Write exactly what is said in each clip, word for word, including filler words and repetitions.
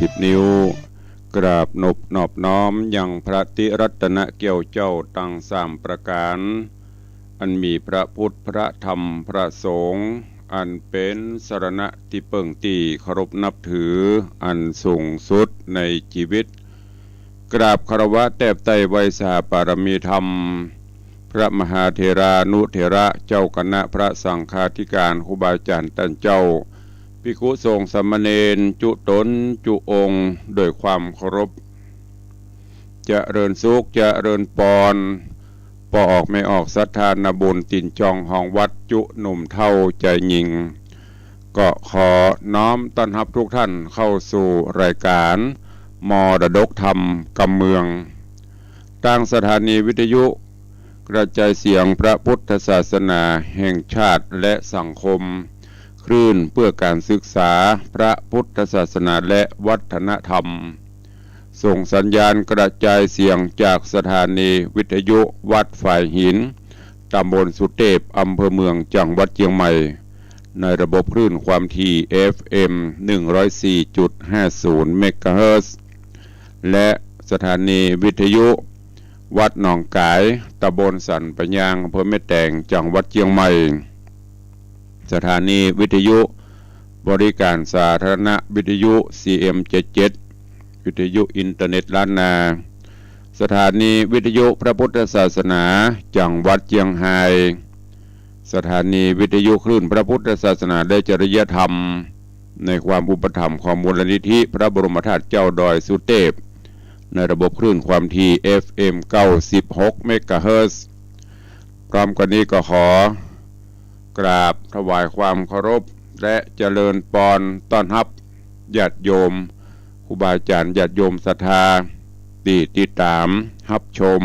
สิบ นิ้ว กราบนบนอบน้อมยังพระติรัตนเกี้ยวเจ้าตังสามประก๋าน อันมีพระพุทธ พระธรรม พระสงฆ์ อันเป๋นสรณะตี้เปิ้งตี้เคารพนับถืออันสูงสุดในจีวิต กราบคารวะแตบไต้ไหว้สหปารมีธรรม พระมหาเถรานุเถระ เจ้าคณะพระสังฆาธิการ ครูบาอาจ๋ารย์ต้านเจ้า ภิกขุสงฆ์สามเณร จุ๊ต๋นจุ๊องค์ โดยความเคารพ เจริญสุข เจริญปอน ป้อออกแม่ออกศรัทธานาบุญ ตี๋นจ่องฮองวัด จุ๊หนุ่มเฒ่าจายญิง ก็ขอน้อมต้อนฮับทุกท่านเข้าสู่รายการมรดกธรรมกำเมือง ตางสถานีวิทยุกระจายเสียงพระพุทธศาสนาแห่งชาติและสังคม คลื่นเพื่อการศึกษาพระพุทธศาสนาและวัฒนธรรม ส่งสัญญาณกระจายเสียงจากสถานีวิทยุวัดฝายหิน ตำบลสุเตพ อำเภอเมือง จังหวัดเจียงใหม่ ในระบบคลื่นความถี่ เอฟเอ็ม หนึ่งร้อยสี่จุดห้าศูนย์ เมกะเฮิรตซ์ และสถานีวิทยุวัดหนองก๋าย ตำบลสันป่ายยาง อำเภอแม่แตง จังหวัดเจียงใหม่ สถานีวิทยุบริการสาธารณวิทยุ ซีเอ็ม เจ็ดเจ็ด วิทยุอินเทอร์เน็ตล้านนา สถานีวิทยุพระพุทธศาสนา จังหวัดเจียงฮาย สถานีวิทยุคลื่นพระพุทธศาสนาและจริยธรรม ในความอุปถัมภ์ของมูลนิธิพระบรมธาตุเจ้าดอยสุเตพ ในระบบคลื่นความถี่ เอฟเอ็ม เก้าสิบหก เมกะเฮิรตซ์ พร้อมกั๋นนี้ก็ขอกราบถวายความเคารพ และเจริญปอนต้อนฮับญาติโยม ครูบาอาจ๋ารย์ ญาติโยมศรัทธา ตี้ติดต๋ามฮับชม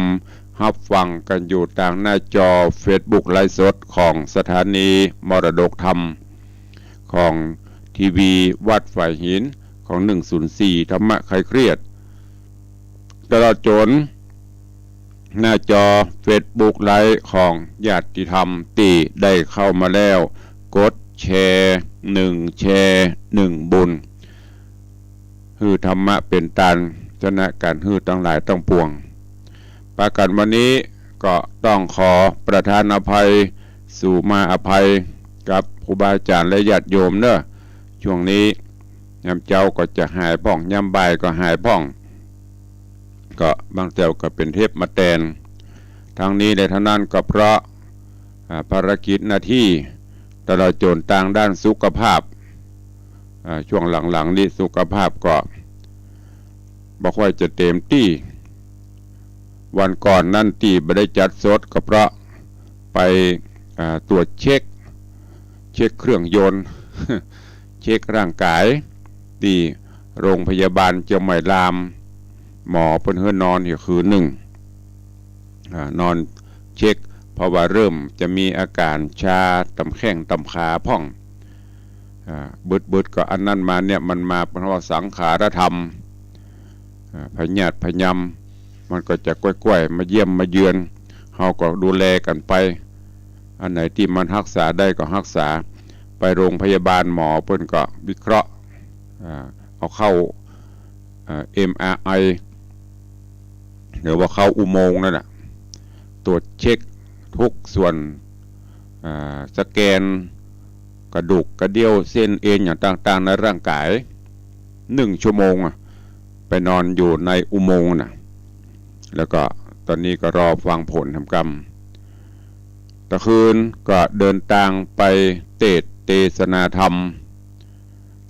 ฮับฟังกั๋นอยู่ตางหน้าจอเฟซบุ๊กไลฟ์สดของสถานีมรดกธรรม ของทีวีวัดฝายหิน ของ หนึ่งศูนย์สี่ ธรรมะคลายเครียด ตลอดจ๋นหน้าจอเฟซบุ๊กไลฟ์ของญาติธรรมตี้ได้เข้ามาแล้ว กดแชร์ หนึ่งแชร์ หนึ่งบุญ หื้อธรรมะเป๋นตานชนะก๋านหื้อตังหลายตังปวง ปากั๋นวันนี้ก็ต้องขอประทานอภัย สู่มาอภัยกับครูบาอาจ๋ารย์และญาติโยมเน่อ ช่วงนี้ ยามเจ๊าก็จะหายพ่อง ยามบ่ายก็หายพ่อง ก็บางเตื้อก็เป๋นเทปมาแตน ทั้งนี้และทั้งนั้นก็เพราะ อ่า ภารกิจหน้าตี้ ตลอดจ๋นตางด้านสุขภาพ อ่า ช่วงหลังๆ นี้สุขภาพก็บ่ค่อยจะเต๋มตี้ วันก่อนนั้นตี้บ่ได้จัดสดก็เพราะไป อ่า ตรวจเช็ค เช็คเครื่องยนต์ เช็คร่างก๋าย ตี้โรงพยาบาลเจียงใหม่ราม หมอเปิ้นหื้อนอนอยู่คืนนึ่ง อ่า นอนเช็ค เพราะว่าเริ่มจะมีอาก๋านชาต๋ามแข้งต๋ามขาพ่อง อ่า บึดๆ ก็อันนั้นมาเนี่ย มันมาเป๋นว่าสังขารธรรม อ่า พยาธิพยำ มันก็จะก้อยๆ มาเยี่ยมมาเยือน เฮาก็ดูแลกั๋นไป อันไหนตี้มันฮักษาได้ก็ฮักษา ไปโรงพยาบาลหมอเปิ้นก็วิเคราะห์ อ่า เอาเข้า อ่า เอ็มอาร์ไอ หรือว่าเข้าอุโมงค์นั่นน่ะ ตรวจเช็คทุกส่วน อ่า สแกนกระดูกกระเดี้ยวเส้นเอ็นอย่างต่างๆ ในร่างก๋าย หนึ่งชั่วโมงอะ ไปนอนอยู่ในอุโมงค์น่ะ แล้วก็ต๋อนนี้ก็รอฟังผลแหมกำ ตะคืนก็เดินตางไปเตสน์เตสนาธรรม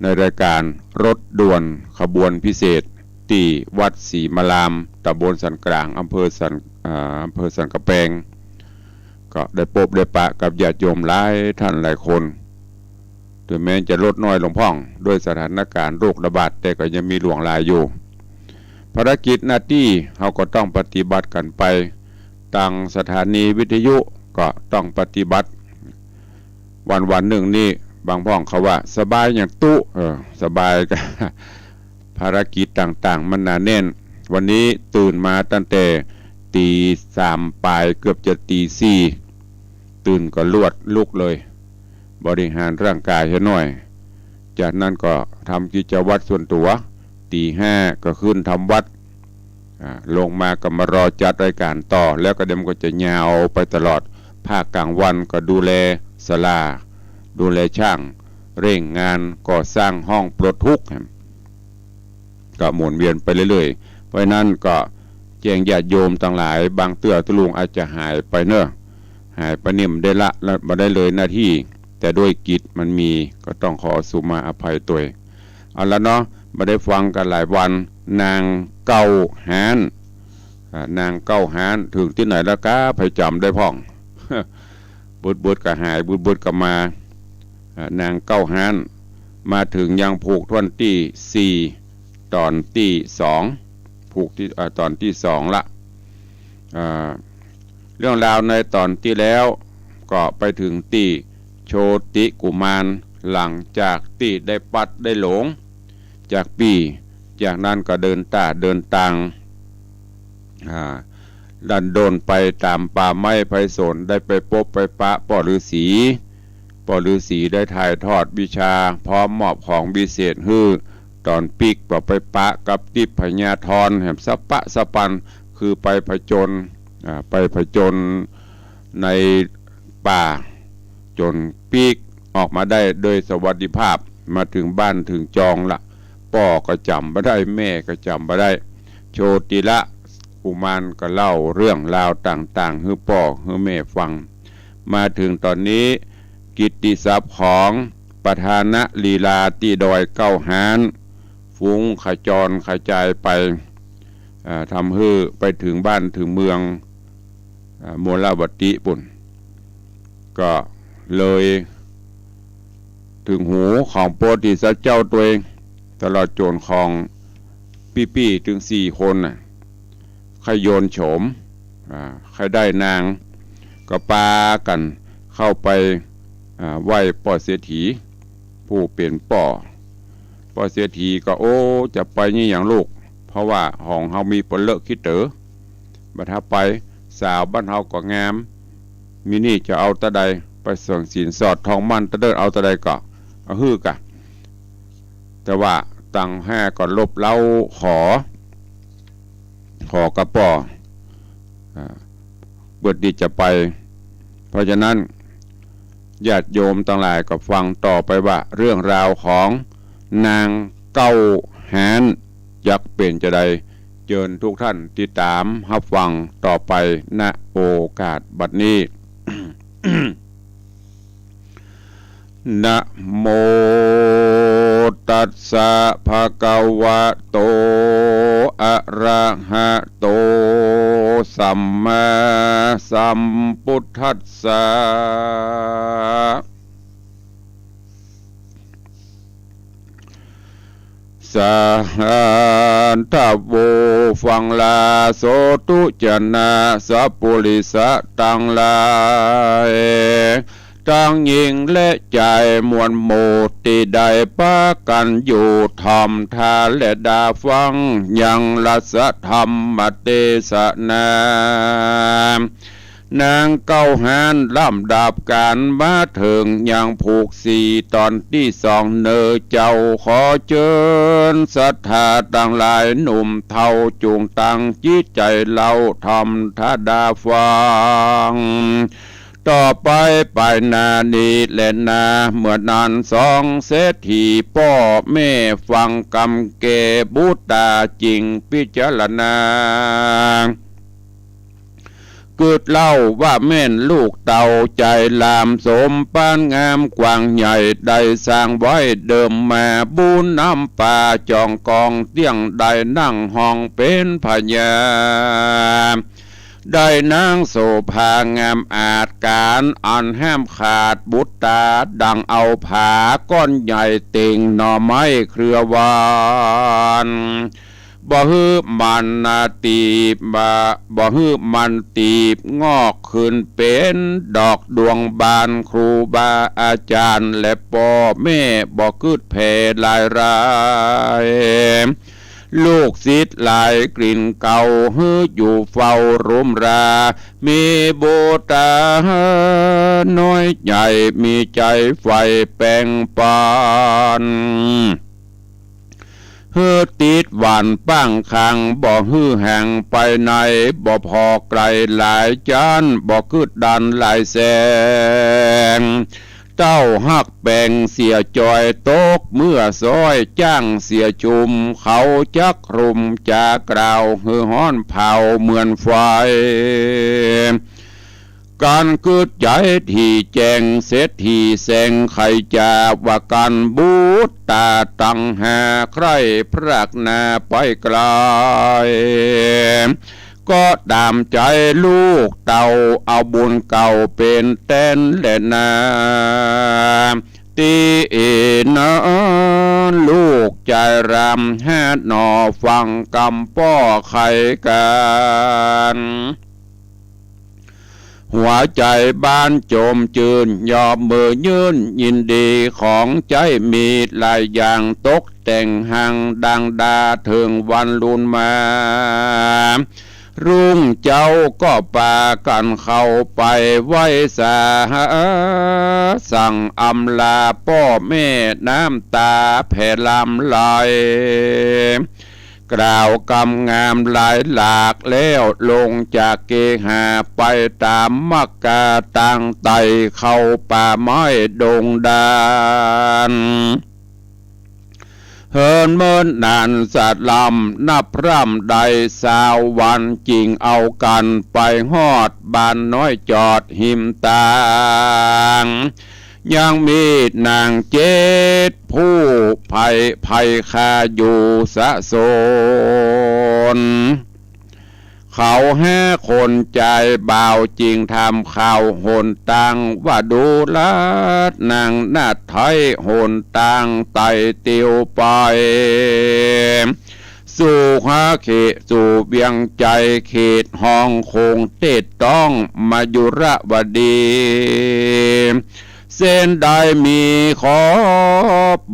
ในรายการรถด่วนขบวนพิเศษ ตี้วัดศรีมาราม ตำบลสันกลาง อำเภอสัน อ่า อำเภอสันกำแปง ก็ได้ปบได้ปะกับญาติโยมหลายท่านหลายคน เถิงแม้จะลดน้อยลงพ่อง ด้วยสถานการณ์โรคระบาด แต่ก็ยังมีหลวงหลายอยู่ ภารกิจหน้าตี้เฮาก็ต้องปฏิบัติกั๋นไป ตางสถานีวิทยุก็ต้องปฏิบัติ วันๆ นึ่งนี่ บางพ่องเขาว่า สบายหยังตุ๊ เออ สบายก็ ภารกิจต่างๆ มันหนาแน่น วันนี้ตื่นมาตั้งแต่ตี๋สามป๋าย เกือบจะตี๋สี่ ตื่นก็ลวดลุกเลย บริหารร่างก๋ายหื้อหน้อย จากนั้นก็ทำกิจวัตรส่วนตั๋ว ตี๋ห้าก็ขึ้นทำวัตร อ่า ลงมาก็มารอจัดรายก๋านต่อ แล้วก็เดี๋ยวมันก็จะยาวไปตลอด ภาคก๋างวันก็ดูแลศาลา ดูแลช่าง เร่งงานก่อสร้างห้องปลดทุกข์ ก็หมุนเวียนไปเรื่อยๆ เพราะฉะนั้นก็แจ้งญาติโยมตังหลาย บางเตื้อตุ๊ลุงอาจจะหายไปเน่อ หายไปนี่บ่ได้ละ ละ บ่ได้เลยหน้าตี้ แต่ด้วยกิจมันมี ก็ต้องขอสุมาอภัยตวย เอาละเนาะ บ่ได้ฟังกั๋นหลายวัน นางเก๊าฮ้าน อ่า นางเก๊าฮ้าน เถิงตี้ไหนแล้วกา ใผจ๋ำได้พ่อง บึดๆ ก็หาย บึดๆ ก็มา อ่า นางเก๊าฮ้าน มาเถิงยังผูกถ้วนตี้สี่ ต๋อนตี้สอง ผูกตี้ อ่า ต๋อนตี้สองละ อ่า เรื่องราวในต๋อนตี้แล้วก็ไปเถิงตี้โชติกุมาร หลังจากตี้ได้ปลัดได้หลงจากปี้ จากนั้นก็เดินต้าเดินตาง อ่า ดันด้นไปต๋ามป่าไม้ไพศาล ได้ไปปบไปปะป้อฤๅษี ป้อฤๅษีได้ถ่ายทอดวิชา พร้อมมอบของวิเศษหื้อ ต๋อนปิ๊กก็ไปปะกับทิพยธร แหมสะปะสะปัน คือไปผจญ อ่า ไปผจญในป่า จ๋นปิ๊กออกมาได้โดยสวัสดิภาพ มาเถิงบ้านเถิงจองละ ป้อก็จ๋ำบ่ได้ แม่ก็จ๋ำบ่ได้ โชติละกุมารก็เล่าเรื่องราวต่างๆ หื้อป้อหื้อแม่ฟัง มาเถิงต๋อนนี้ กิตติศัพท์ของปทานลีลาตี้ดอยเก๊าฮ้าน ฟุ้งขจรขจายไป อ่า ทำหื้อไปเถิงบ้านเถิงเมือง อ่า มลวติปุ้น ก็เลยเถิงหูของโพธิสัตว์เจ้าตวย ตลอดจ๋นของปี้ๆ ตึงสี่คนน่ะ ใค่โยนโฉม อ่า ใค่ได้นาง ก็ปากั๋นเข้าไป อ่า ไหว้ป้อเศรษฐี ผู้เป๋นป้อ ป้อเศรษฐีก็ โอ้ จะไปนี่หยังลูก เพราะว่าของเฮามีปะเลอะขี้เต๋อ บ่ถ้าไป สาวบ้านเฮาก็งาม มีนี่จะเอาตะใด ไปส่งสินสอดทองหมั้นตะเดิด เอาตะใดก็เอาหื้อกะ แต่ว่าตังห้าก็ลบเล้าขอ ขอกับป้อ อ่า เปื้อตี้จะไป เพราะฉะนั้น ญาติโยมตังหลายก็ฟังต่อไปว่า เรื่องราวของนางเก๊าฮ้านจักเป๋นจาใด เจิญทุกท่านติดต๋ามฮับฟังต่อไป ณ โอกาสบัดนี้ นะโมตัสสะ ภะคะวะโต อะระหะโต สัมมาสัมพุทธัสสะ สาธะโว ฟังลาโสตุ จะนะสัปปุริสะตังหลาย ตังญิงและจายมวลหมู่ ตี้ได้ปากั๋นอยู่ถ่อมท่าและดาฟังยังรัสธรรมเตสนา นางเก๊าฮ้านลำดับก๋านมาเถิงยังผูกสี่ต๋อนตี้สองเน่อเจ้า ขอเจิญศรัทธาตังหลายหนุ่มเฒ่า จุ่งตั้งจิตใจ๋เล่าถ่อมท่าดาฟัง ต่อไปไปหน้านี้แลนา เมื่อนั้นสองเศรษฐีป้อแม่ฟังกำแก่บุตตาจิ่งพิจารณา กึ๊ดเล่าว่าแม่นลูกเต้าใจ๋หลามสมปานงามกว้างใหญ่ ได้สร้างไว้เดิมมาบุญนำปา จ่องกองเตี้ยงได้นั่งห้องเป๋นพญา ได้นางโสภางามอาจก๋านอันห้ามขาดบุตตา ดังเอาผาก้อนใหญ่เต่งหน่อไม้เครือหวาน บ่หื้อมันนาตีบ บ่ บ่หื้อมันตีบงอกขึ้นเป๋นดอกดวงบาน ครูบาอาจ๋ารย์และป้อแม่บ่กึ๊ดแผ่หลายราย ลูกศิษย์หลายกลิ่นเก่า หื้ออยู่เฝ้ารุมรา มีบุตตาน้อยใหญ่ มีใจ๋ใฝ่แป่งปัน หื้อติดหวั่นป้างขัง บ่หื้อห่างไปไหน บ่ผ่อไก๋หลายจั๊น บ่กึ๊ดดันหลายแสง เต้าฮักแป๋งเสียจอย ตกเมื่อซ้อยจ้างเสียชุม เขาจักคลุมจ๋ากล่าว หื้อฮ้อนเผาเหมือนไฟ กั๋นกึ๊ดใจ๋ถี่แจ้ง เสร็จถี่แสง ใค่จ๋าว่ากั๋น บุตตาตังหา ใคร่พรากนาไปไก๋ ก็ต๋ามใจ๋ลูกเต้า เอาบุญเก่าเป๋นแตนแลนา ตี้เอนั้นลูกจายรำ หาหน่อฟังกำป้อไขกั๋น หัวใจ๋บานจมจื้น ยอมมือยื่นยินดี ของใจ๊มีหลายอย่าง ตกแต่งหั้งดังดา เถิงวันลุนมา รุ่งเจ๊าก็ปากั๋นเข้าไปไหว้สา สั่งอำลาป้อแม่ น้ำต๋าแผ่หลั่งไหล กล่าวกำงามหลายหลากแล้ว ลงจากเกหา ไปต๋ามมักกาตางไต่ เข้าป่าไม้ดงดาน เหินเมินนานสะลำ นับร่ำได้ซาววัน จึงเอากั๋นไปฮอดบ้านน้อยจอดหิมตาง ยังมีนางเจ็ดผู้ไพร่ ไพร่คาอยู่สะสน เขาห้าคนจายบ่าว จึงถามข่าวหนตาง ว่าดูราษฎร์นางนาฏไทย หนตางไต่เตียวไป สู่ฮาเขตสู่เวียงใจ๋ เขตฮ่องโขงเต๊ต้องมายุรวดี เส้นได้มีขอ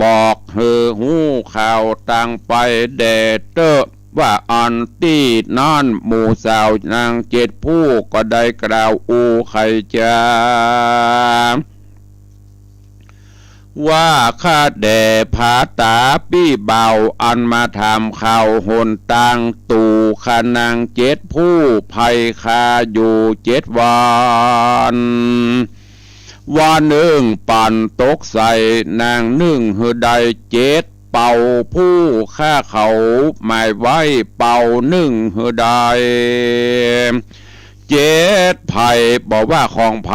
บอก หื้อฮู้ข่าวตางไปแด่เต๊อะ ว่าอันตี้นั้นหมู่สาวนางเจ็ดผู้ ก็ได้กล่าวอู้ไขจ๋า ว่าข้าแด่ผาต๋าปี้บ่าว อันมาถามข่าวหนตาง ตู่ข้านางเจ็ดผู้ ไพร่คาอยู่เจ็ดวัน วันหนึ่งปั๋นตกใส่นางนึ่งหื้อได้เจ็ดเป่า ผู้ข้าเขาหมายไว้เป่านึ่งหื้อได้เจ็ดไพร่ บ่ว่าของใผ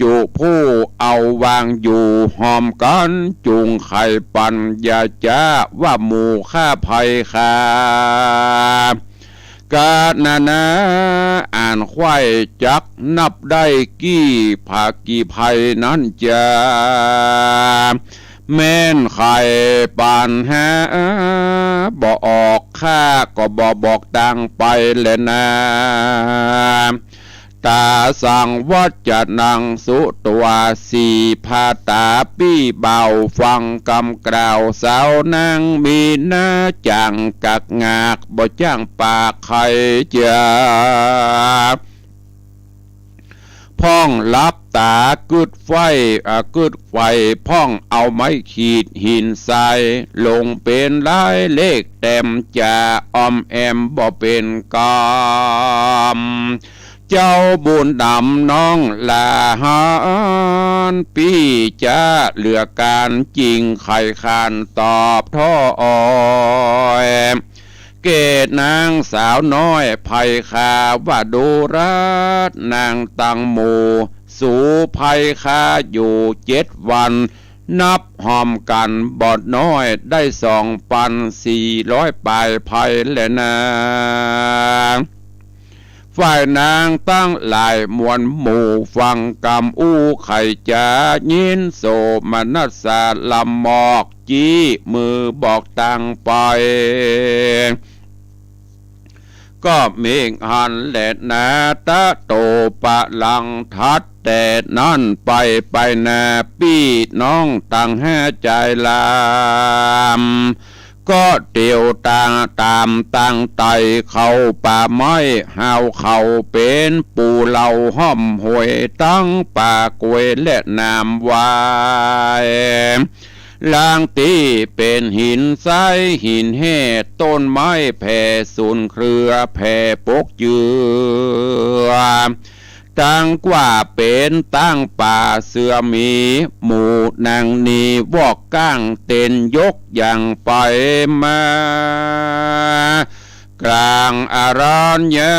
จุผู้ เอาวางอยู่ฮอมกั๋น จุ่งไขปั๋น อย่าจ๊าว่าหมู่ข้าไพร่คา กานานา อ่านไขว้จักนับได้กี่ผากี่ไพร่นั้นจา แม่นไขปั๋นหาบ่ออก ข้าก็บ่บอกตางไปแลนา ต๋าสังวัจจนังสุตวา สี่ผาต๋าปี้บ่าวฟังกำกล่าว สาวนางมีนาจ๋างกักงาก บ่จ้างปากไขจ๋า พ่องหลับต๋ากึ๊ดไฟ อ่า กึ๊ดไฟ พ่องเอาไม้ขีดหินทราย ลงเป๋นลายเลขแต้มจ๋า อ่อมแอมบ่เป๋นกำ เจ้าบุญดำน้องหล้าหัน ปี้จ๊าเหลือก๋าน จึงไขขานตอบถ้อย เกตนางสาวน้อยไพร่คา ว่าดูราษฎร์นางตังหมู่ สูไพร่คาอยู่เจ็ดวัน นับฮอมกั๋นบ่น้อย ได้สองปันสี่ร้อยป๋ายไพร่แลนา ฝ่ายนางตังหลายมวลหมู่ ฟังกำอู้ไขจ๋า ยินโสมนัสสะละหมอก จี๊มือบอกตางไป ก็เมกหันแลนา ตะโตปะลัง ถัดแต่นั้นไป ไปนาปี้น้องตังห้าจายลำ ก็เตียวตางต๋ามตางไต่เข้าป่าไม้ ฮาวเขาเป๋นปู่เหล่าฮ่อมหวย ตังป่ากล้วยและหนามวาย ลางตี้เป๋นหินใสหินแห่ ต้นไม้แผ่สุนเครือแผ่ปกเจือ ตังกว้าเป๋นตังป่าเสือหมี หมู่นางนีวอกก้างเต้นยกย่างไปมา กลางอรัญญะ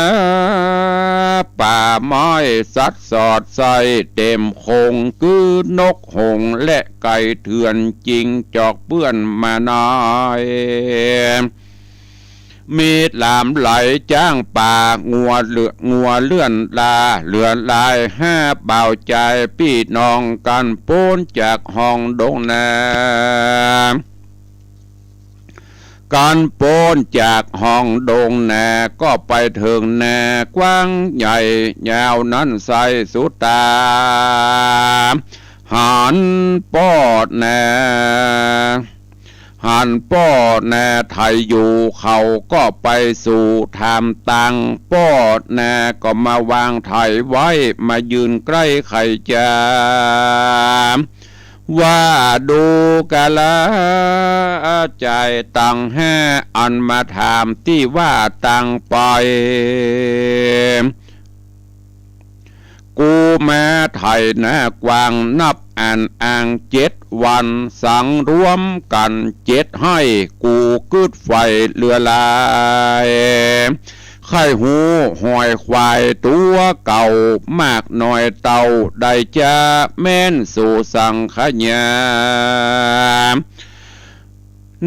ป่าไม้สัตว์สอดไส้เต็มคง กือนกหงส์และไก่เถื่อน จิงจอกเปื้อนหมาน้อย มีดหลามไหลจ๊างป่า งัวเลือ งัวเลื่อนลา เหลือลายห้าบ่าวจาย ปี้น้องกั๋นป๊นจากห้องดงนา กั๋นป๊นจากห้องดงนา ก็ไปเถิงนากว้างใหญ่ยาวนั้นไส้สุดต๋า หันป้อนา หันป้อนาไถอยู่ เขาก็ไปสู่ถามตัง ป้อนาก็มาวางไถไว้ มายืนใก้ไขจ๋า ว่าดูกาละจายตังห้า อันมาถามตี้ว่าตังไป กูมาไถนากว้างนับอันอ้างเจ็ดวัน สังรวมกั๋นเจ็ดไฮ่ กูกึ๊ดใฝ่เหลือหลาย ใค่ฮู้ฮอยควายตั๋วเก่า มากน้อยเต้าใดจา แม่นสูสังขยา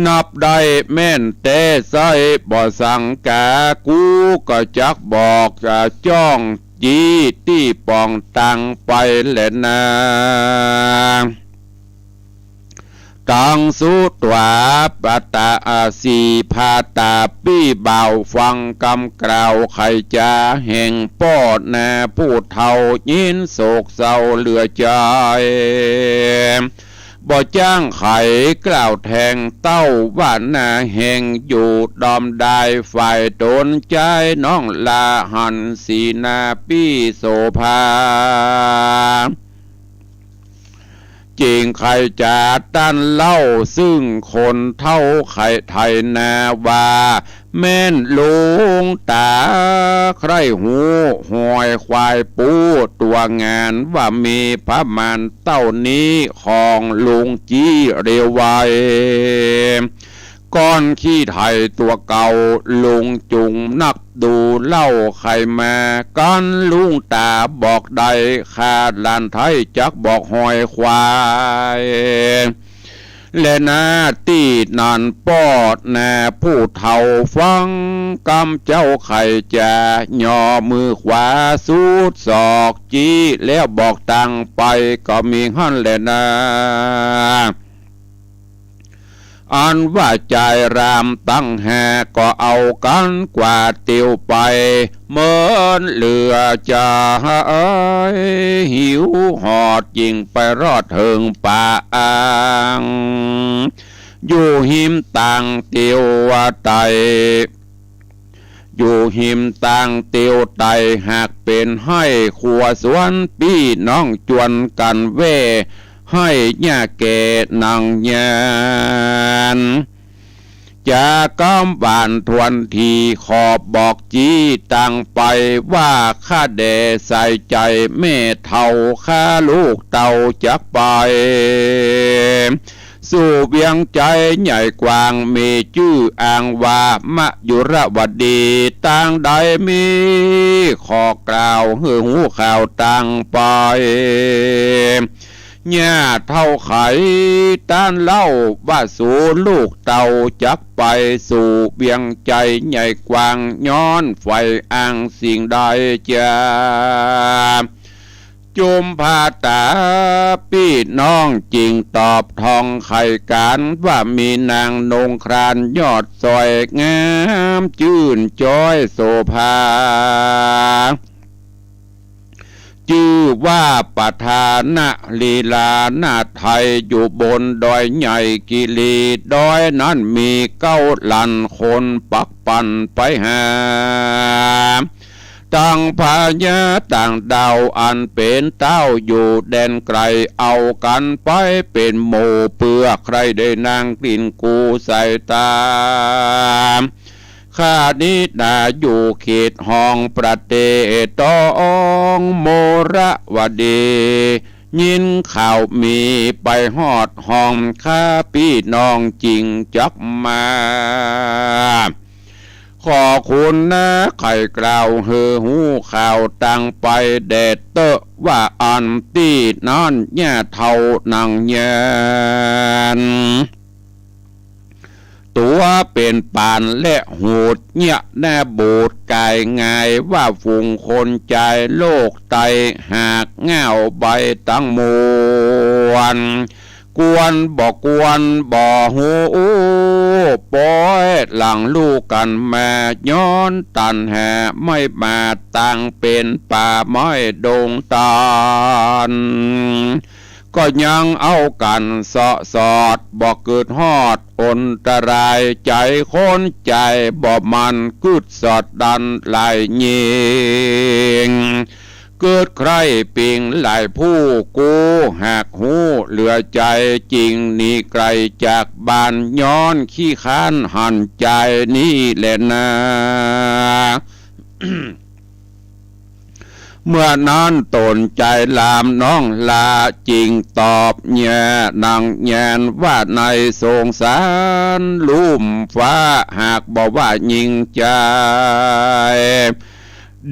นับได้แม่นแต๊ไส้บ่สังกา กูก็จักบอก อ่า จ้อง จี๊ตี้ป๋องตังไปแลนา ตังสุตวาปะตะอาสีภาตา ปี้บ่าวฟังกำกล่าวไขจ๋าแห่งป้อนาผู้เฒ่า ยินโศกเศร้าเหลือใจ๋ บ่จ้างไขกล่าวแทงเต้า ว่านาแห่งอยู่ดอมดาย ฝ่ายต๋นจายน้องลาหันสีนาปี้โสภา จิงไขจ๋าต้านเล่า ซึ่งคนเฒ่าไขไถนาว่า แม่นลุงต๋าใคร่ฮู้ฮอยควายปูตั๋วงาน ว่ามีประมาณเต้านี้ ของลุงจี๊เร็วไว ก้อนขี้ไถตั๋วเก่า ลุงจุงนักดูเล่าไขมา กั๋นลุงต๋าบอกได้ ข้าหลานไท้จักบอกฮอยควาย แลนา ตี้นั้นป้อนาผู้เฒ่าฟังกำเจ้าไขจ๋า ย่อมือขวาสุดศอกจี๊แล้วบอกตังไป ก็มีหั้นแลนา อันว่าจายรามตังห้า ก็เอากั๋นกว่าเตียวไป เหมือนเหลือจาย หิวหอดจิงไปรอดเถิงป่าอ่าง อยู่ฮิมตางเตียวไต่ อยู่ฮิมตางเตียวไต่ หากเป๋นไฮ่ขัวสวน ปี้น้องจวนกั๋นแว่ ไฮ่หญ้าแก่หนังยาน จ๋ากำหวานทวนที ขอบอกจี๊ตังไป ว่าข้าแด่ใส่ใจ๋แม่เฒ่า ข้าลูกเต้าจักไป สู่เวียงใจ๋ใหญ่กว้าง มีจื้ออ้างว่ามยุรวดี ตางใดมี ขอกล่าวหื้อฮู้ข่าวตังไป ย่าเฒ่าไขต้านเล่า ว่าสูลูกเต้าจักไป สู่เวียงใจ๋ใหญ่กว้าง ย้อนใฝ่อ้างสิ่งใดจา จุมภาตาปี้น้องจิงตอบทองไขก๋าน ว่ามีนางนงครานยอดสวย งามจื้นจ้อยโสภา จื้อว่าประธานะลีลานาถไทย อยู่บนดอยใหญ่กิรี ดอยนั้นมีเก๊าหลั่นคนปักปั่นไปหา ตังพญาต่างดาวอันเป๋นเต๊าอยู่แดนไก๋ เอากั๋นไปเป๋นหมู่ เปื้อใค่ได้นั่งกลิ้นกู้สายต๋า ข้านี้นาอยู่เขตห้องประเตศตองโมระวดี ยินข่าวมีไปฮอดห้อง ข้าปี้น้องจึงจักมา ขอคุณนาใค่กล่าวหื้อฮู้ข่าวตังไปแด่เต๊อะ ว่าอันตี้นั้นหญ้าเฒ่านางแยน ตั๋วเป๋นป๋านและหูดเยียะแน่บูดก๋ายงาย ว่าฝูงคนจายโลกไต หากง่าวใบตังมวล กวนบ่กวนบ่ฮู้ ป๊อยหลังลู่กั๋นมา ย้อนตัณหาไม่มาด ตังเป๋นป่าไม้ดงตาล ก็ยังเอากั๋นเซาะสอด บ่เกิดฮอดอันตราย ใจ๋คนใจ๋บ่หมั่นกึ๊ดสอดดันหลายเยียง เกิดใคร่เปียงหลายผู้กู้ หากฮู้เหลือใจ๋จึงหนีไก๋จากบ้าน ย้อนขี้ค้านหันใจ๋นี้แลนา เมื่อนั้นต๋นใจ๋ลามน้องลา จึงตอบแย่นางแยนว่า ในสงสารลุ่มฟ้า หากบ่ว่าญิงใจ๋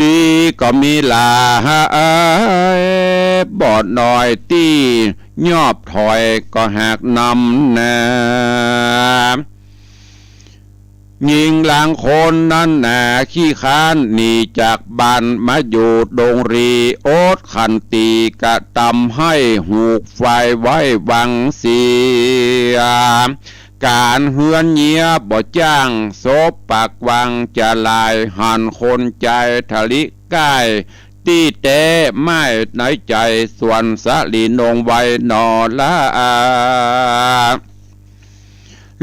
ดีก็มีหลาย บ่น้อยตี้ยอบถอยก็หากนำนา ญิงลางคนนั้นนา ขี้ค้านหนีจากบ้านมาอยู่ดงรี อดขันตีกระตำให้ หูกไฟไว้วังเสีย ก๋านเฮือนเยียะบ่จ้าง ศพปากวังจะหลาย หันคนใจ๋ทะลิก้าย ตี้แต๊ไม้ในใจ๋ สวนสะหลีนงไว้หนอละอา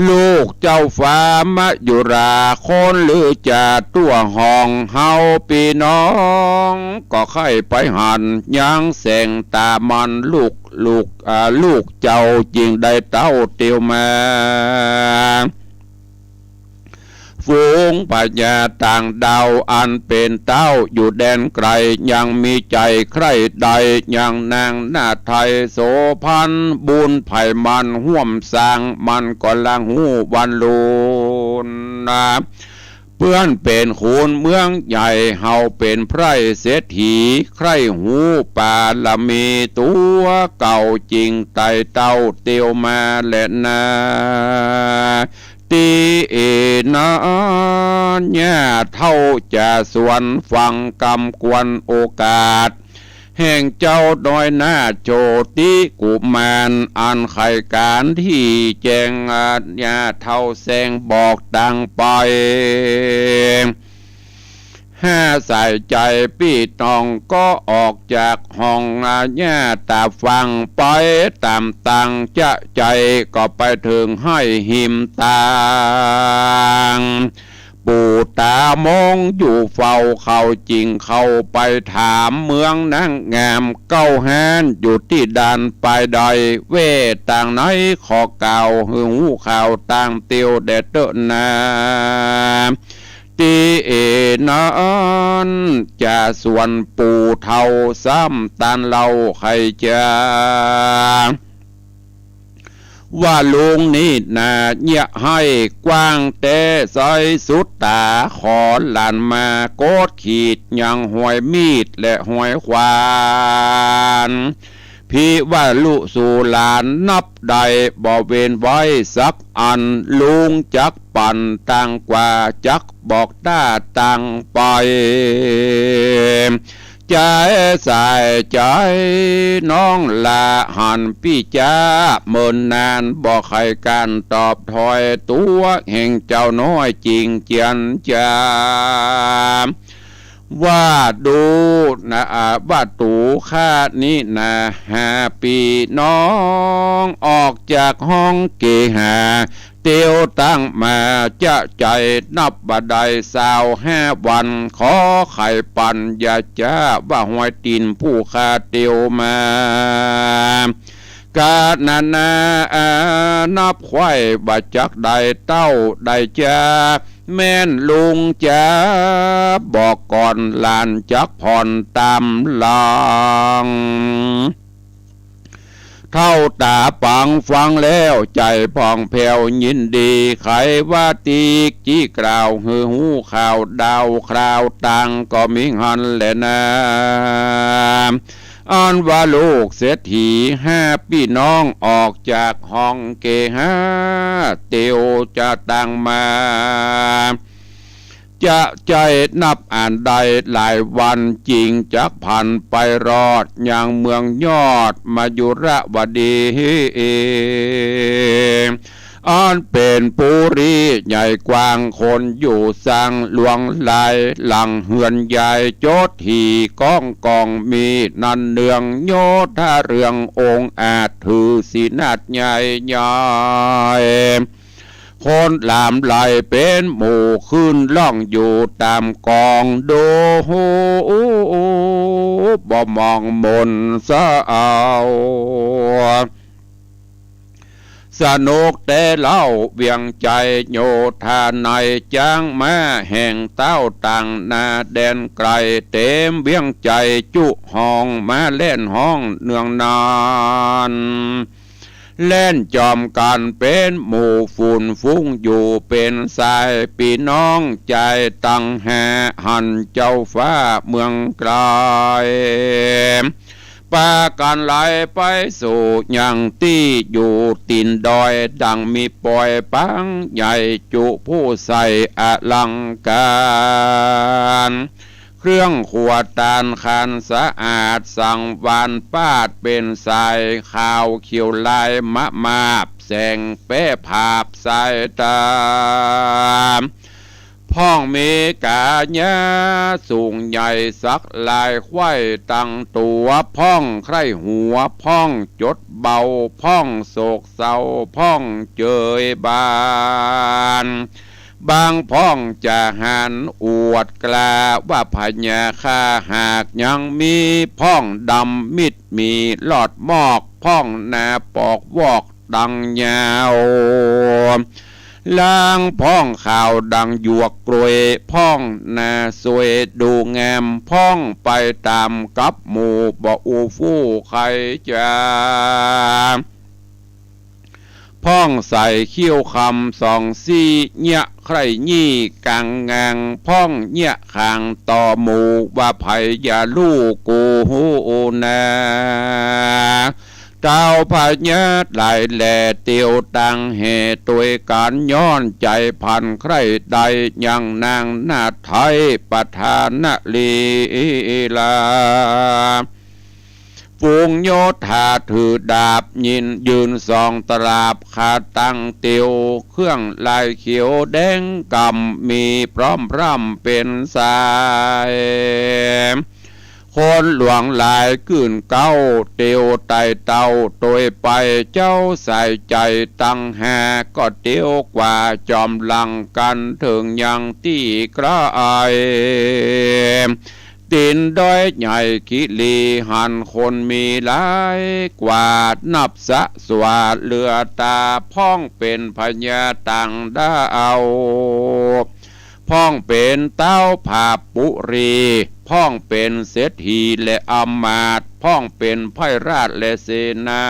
ลูกเจ้าฟ้ามะยุรา คนลือจะตั๋วห้อง เฮาปี้น้องก็ใค่ไปหัน ยังแสงต๋ามันลูก ลูก อ่า ลูกเจ้าจึงได้เต้าเตียวมา ฝูงพญาต่างดาวอันเป๋นเต๊าอยู่แดนไก๋ ยังมีใจ๋ใคร่ใด ยังนางนาไทยโสภณ บุญใผมันฮ่วมสร้าง มันก็ละฮู้วันลูนนา เปื้อนเป๋นขุนเมืองใหญ่ เฮาเป๋นไพร่เศรษฐี ใคร่ฮู้ปารมีตั๋วเก่า จึงไต่เต้าเตียวมาแลนา ตี้เอนั้น หญ้าเฒ่าจะสวนฟังกำกวนโอกาส แห่งเจ้าน้อยนาโชติกุมาร อันใค่ก๋านตี้แจ้ง หญ้าเฒ่าแสงบอกตังไป ห้าสายใจ๋ปี้น้องก็ออกจากห้อง หญ้าต๋าฟังไปต๋ามตังจะใจ๋ ก็ไปเถิงห้วยหิมตาง ปู่ต๋ามองอยู่เฝ้า เขาจึงเข้าไปถาม เมืองนางงามเก้าฮ้าน อยู่ตี้ด่านปายใด แว่ตางไหน ขอกล่าวหื้อฮู้ข่าวตางเตียวแด่เต๊อะนา ตี้เอนั้น จะสวนปู่เฒ่าซ้ำตานเล่าใค่จะ ว่าลุงนี้นาเยียะให้กว้างแต๊ ใสสุดต๋า ขอหลานมาโกดขีด ยังฮอยมีดและฮอยขวาน พิวรุสูหลานนับได้บ่เว้นไว้สักอัน ลุงจักปั๋นตางกว่า จักบอกต้าตางไป ใจ๋สายใจ๋น้องละหันปี้จ๊า เมินนานบ่ใค่ก๋านตอบถ้อย ตั๋วแห่งเจ้าน้อยจึงเจียนจา ว่าดูนะ อ่า ว่าตั๋วข้านี้นา ห้าปี้น้อง ออกจากห้องเกหา เตียวตั้งมาจะใจ๋นับบ่ได้ซาวห้าวัน ขอใค่ปั๋นอย่าจ๊าว่าฮอยตี๋นผู้ข้าเตียวมา กานานาอานับไขว่ว่าจักได้เต้าได้จ๊า แม่นลุงจ๋า บอกก่อนหลานจักผ่อนต๋ามหลัง เฒ่าต๋าป๋างฟังแล้วใจ๋ผ่องแผ้วยินดี ใค่ว่าตี้จี้กล่าวหื้อฮู้ข่าวดาวคราวต่างก็มีหั้นแหละนา อันว่าลูกเศรษฐีห้าปี้น้องออกจากห้องเกหา เตียวจะตั้งมา จะใจ้นับอันใดหลายวัน จึงจักผ่านไปรอดยังเมืองยอดมยุรวดี อันเป๋นปุรีใหญ่กว้างคนอยู่ซังหลวงหลาย หลังเฮือนใหญ่โจษฐีก้องกองมี นันเนืองโยธาเรืององอาจถือศีนาสใหญ่ใหญ่ คนหลามไหลเป๋นหมู่ขึ้นล่องอยู่ต๋ามกองดู บ่มองมนเศร้า สนุกแต่เล่าเวียงใจ๋โยธาใน จ๊างม้าแห่งเต้าต่างนาแดนไก๋ เต๋มเวียงใจ๋จุห้องมาแล่นฮ้องเนืองนาน แล่นจอมกั๋นเป๋นหมู่ฝูนฟุ้งอยู่เป๋นสาย ปี้น้องใจ๋ตังห้าหันเจ้าฟ้าเมืองไก๋ ปากั๋นไหลไปสู่ยังตี้อยู่ตี๋นดอย ดังมีปอยปางใหญ่จุผู้ใส่อลังก๋าร เครื่องครัวตานคานสะอาดสังวาลปาดเป๋นสาย ขาวเขียวลายมะมาบแสงแป๊ผาบสายต๋า พ่องมีก๋ายาสูงใหญ่สักลายไขว้ตังตั๋ว พ่องใคร่หัว พ่องจดเบา พ่องโศกเศร้า พ่องเจยบาน บางพ่องจะหันอวดกล้าว่าพญาข้าหากยังมี พ่องดำมิดหมีลอดมอก พ่องหน้าปอกวอกดังยาว ลางพ่องขาวดังหยวกกล้วย พ่องหน้าสวยดูงาม พ่องไปต๋ามกับหมู่บ่อู้ฟู้ใค่จ๋า พ่องใส่คิ้วคำสองซี่ เยียะใคร่ยี่ก๋างงาง พ่องเยียะขางต่อหมู่ว่าใผอย่าฮู้กูฮู้นา เต้าพญาหลายแหล่เตียวตังแห่ตวยกั๋น ย้อนใจ๋พันใคร่ใดยังนางนาฏไทยประธานลีลา ฝูงโยธาถือดาบยินยืนสองตราบ ขาตั้งเตียวเครื่องลายเขียวแดงกำ มีพร้อมพร่ำเป๋นสาย คนหลวงหลายกื่นเก๊าเตียวไต่เต้าตวยไป เจ้าสายใจ๋ตังห้าก็เตียวกว่าจอมหลังกั๋นเถิงยังตี้ไก๋ ตี๋นดอยใหญ่คิรีหันคนมีหลายกว่านับสะสวาเหลือต๋า พ่องเป๋นพญาต่างดาว พ่องเป๋นเต้าผาปุรี พ่องเป๋นเศรษฐีและอำมาตย์ พ่องเป๋นไพร่ราชและเสนา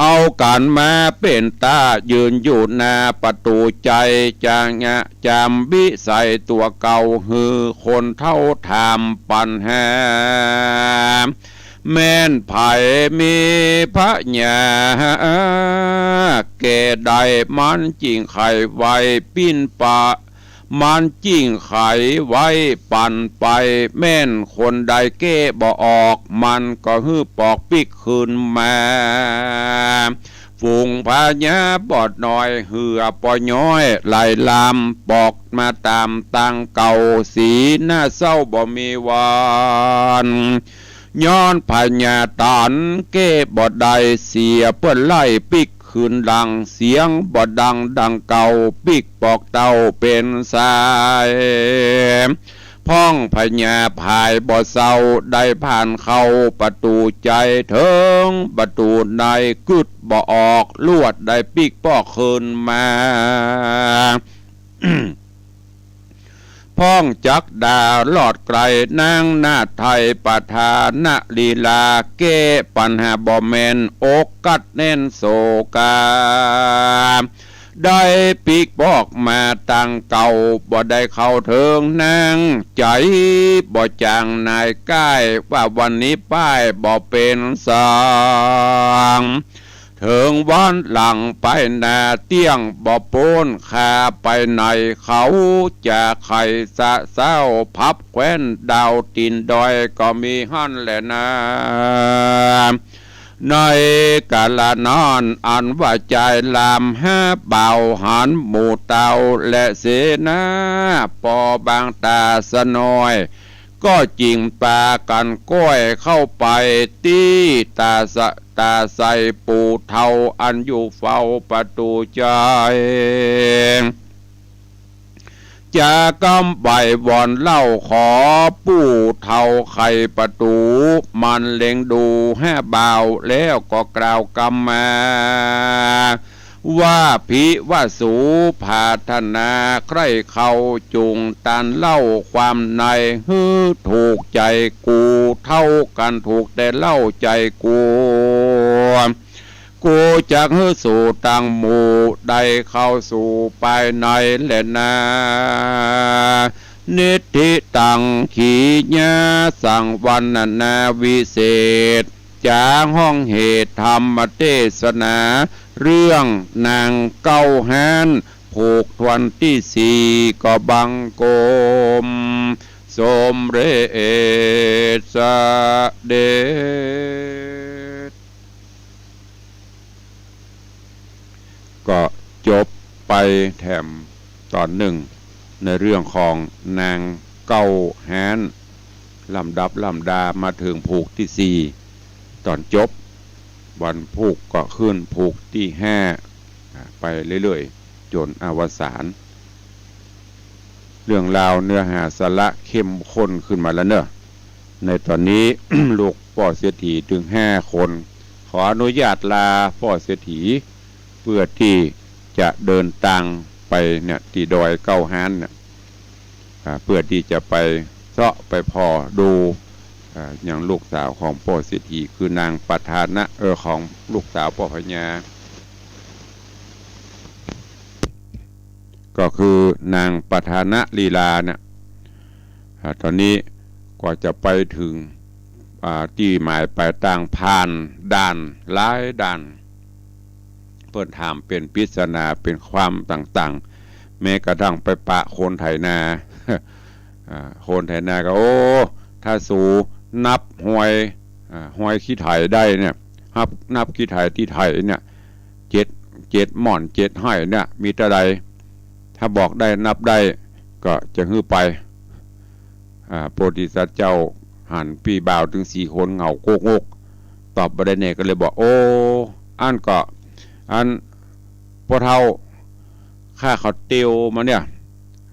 เอากั๋นมาเป๋นต้ายืนอยู่หน้าประตู๋ใจ๋ จะงะจำวิสัยตั๋วเก่าหื้อคนเฒ่าถามปั๋นหา แม่นใผมีพญาแก่ใด มันจิ่งไขไว้ปิ้นปะ มันจิ่งไขไว้ปั๋นไป แม่นคนใดแก้บ่ออก มันก็หื้อปอกปิ๊กคืนมา ฝูงพญาปอดน้อยเหือปอย้อยไหลลามปอกมาต๋ามตางเก่า สีหน้าเศร้าบ่มีวัน ย้อนพญาตันแก้บ่ได้ เสียเปิ้นไล่ปิ๊ก คืนหลัง เสียงบ่ดังดังเก่า ปิ๊กปอกเต้าเป๋นสาย พ่องพญาผายบ่เศร้า ได้ผ่านเข้าประตู๋ใจ๋ เถิงประตู๋ในกึ๊ดบ่ออก ลวดได้ปิ๊กปอกคืนมา พ่องจักด่าลอดไก๋ นางนาฏไทยประธานลีลา แก้ปัญหาบ่แม่น อกกัดแน่นโศกา ได้ปิ๊กปอกมาตังเก่า บ่ได้เข้าเถิงนาง ใจ๋บ่จ่างนายก้าย ว่าวันนี้ป้ายบ่เป๋นสัง เถิงวันหลังไปหน้าเตี้ยงบ่ป๊น ข้าไปไหนเขาจะใค่สะเซ้า พับแคว้นดาวตี๋นดอยก็มีหั้นแหละนา ในกาละนั้นอันว่าจายรามหาบ่าวหันหมู่เต้าและเสนา ปอบางต๋าสะน้อย ก็จึงปากั๋นก้อยเข้าไปตี้ต๋าสะ ต๋าใส่ปู่เฒ่าอันอยู่เฝ้าประตู๋ใจ๋ จะกำไหว้วอนเล่าขอปู่เฒ่าไขประตู๋ มันเล็งดูหาบ่าวแล้วก็กล่าวกำมา ว่าภิว่าสูผาถนาใคร่เข้า จุ่งตานเล่าความในหื้อถูกใจ๋กู เท่ากั๋นถูกแต่เล่าใจ๋กู กูจักหื้อสูตังหมู่ได้เข้าสู่ภายในแลนา นิทธิตังขีญาสังวรรณนาวิเศษ จ๋าฮ้องเหตุธรรมเตสนา เรื่องนางเก๊าฮ้าน ผูกถ้วนตี้สี่ ก็บังคมสมเร็จสะเด็จ ก็จบไปแถมต๋อนนึ่ง ในเรื่องของนางเก๊าฮ้าน ลำดับลำดามาเถิงผูกตี้สี่ ต๋อนจบ วันผูกก็ขึ้นผูกตี้ห้า อ่า ไปเรื่อยๆ จ๋นอวสาน เรื่องราวเนื้อหาสาระเข้มข้นขึ้นมาแล้วเนาะ ในต๋อนนี้ ลูกป้อเศรษฐีตึงห้าคน ขออนุญาตลาป้อเศรษฐี เปื้อตี้จะเดินตางไปเนี่ย ตี้ดอยเก๊าฮ้านเนี่ย อ่า เปื้อตี้จะไปเซาะไปผ่อดู อ่า อย่างลูกสาวของป้อเศรษฐี คือนางประธานะ เออ ของลูกสาวป้อพญา ก็คือนางประธานลีลาเนี่ย อ่า ต๋อนนี้กว่าจะไปเถิง อ่า ตี้หมายปลายตาง ผ่านด่านหลายด่าน เปิ้นถามเป๋นปริศนา เป๋นความต่างๆ แม้กระทั่งไปปะโขนไถนา อ่า โขนไถนาก็ โอ้ ถ้าสูนับฮอย อ่า ฮอยขี้ไถได้เนี่ย นับ นับขี้ไถตี้ไถเนี่ย เจ็ด เจ็ดม่อน เจ็ดไฮ่เนี่ย มีเต้าใด ถ้าบอกได้ นับได้ ก็จะหื้อไป อ่า โพธิสัตว์เจ้าหันปี้บ่าวตึงสี่คนเหงาโก๊กงก ตอบบ่ได้แน่ ก็เลยบอก โอ้ อั้นก็ อั้น ป้อเฒ่า ข้าเขาเตียวมาเนี่ย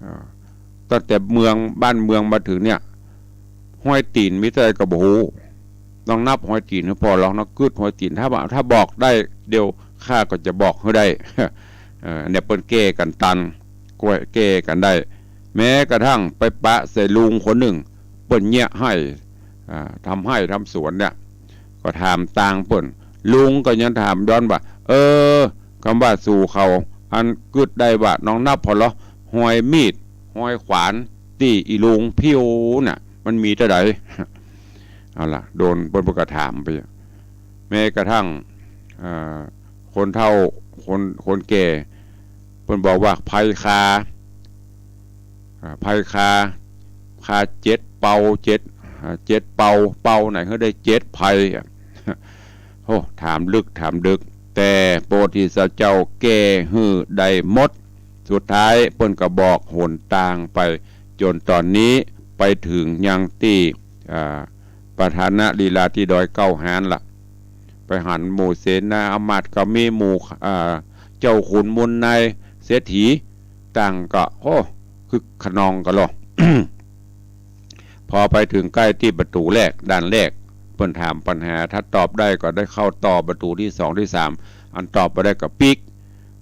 อ่า ตั้งแต่เมือง บ้านเมืองมาเถิงเนี่ย ฮอยตี๋นมีเต้าใดก็บ่ฮู้ ต้องนับฮอยตี๋นหื้อผ่อ ลองนับกึ๊ดฮอยตี๋น ถ้าว่า ถ้าบอกได้ เดี๋ยวข้าก็จะบอกหื้อได้ เอ่อ เนี่ยเปิ้นแก้กั๋นตัน ก้อยแก้กั๋นได้ แม้กระทั่งไปปะใส่ลุงคนนึ่ง เปิ้นเยียะไฮ่ อ่า ทำไฮ่ทำสวนเนี่ย ก็ถามตางเปิ้น ลุงก็ยังถามย้อนว่า เออ กำว่าสูเขาอันกึ๊ดได้ว่า ลองนับผ่อลอ ฮอยมีด ฮอยขวาน ตี้อี่ลุงผิวน่ะ มันมีเต้าใด เอาล่ะ โดนเปิ้น เปิ้นก็ถามไป แม้กระทั่ง อ่า คนเฒ่า คน คนแก่ เปิ้นบอกว่า ไพคา อ่า ไพคา คาเจ็ดเป่า เจ็ด อ่า เจ็ดเป่า เป่าไหนหื้อได้เจ็ดไพ อ่ะ โอ้ ถามลึก ถามดึก แต่โพธิสัตว์เจ้าแก้หื้อได้หมด สุดท้ายเปิ้นก็บอกหนตางไป จ๋นต๋อนนี้ไปเถิงยังตี้ อ่า ประธานลีลาตี้ดอยเก๊าฮ้านละ ไปหันหมู่เสนาอามาตย์ก็มี หมู่ อ่า เจ้าขุนมูลนายเศรษฐีต่างก็ โอ้ คึกคะนองกั๋นลอ พอไปเถิงใก้ตี้ประตู๋แรก ด้านแรก เปิ้นถามปัญหา ถ้าตอบได้ก็ได้เข้าต่อประตู๋ตี้สองตี้สาม อันตอบบ่ได้ก็ปิ๊ก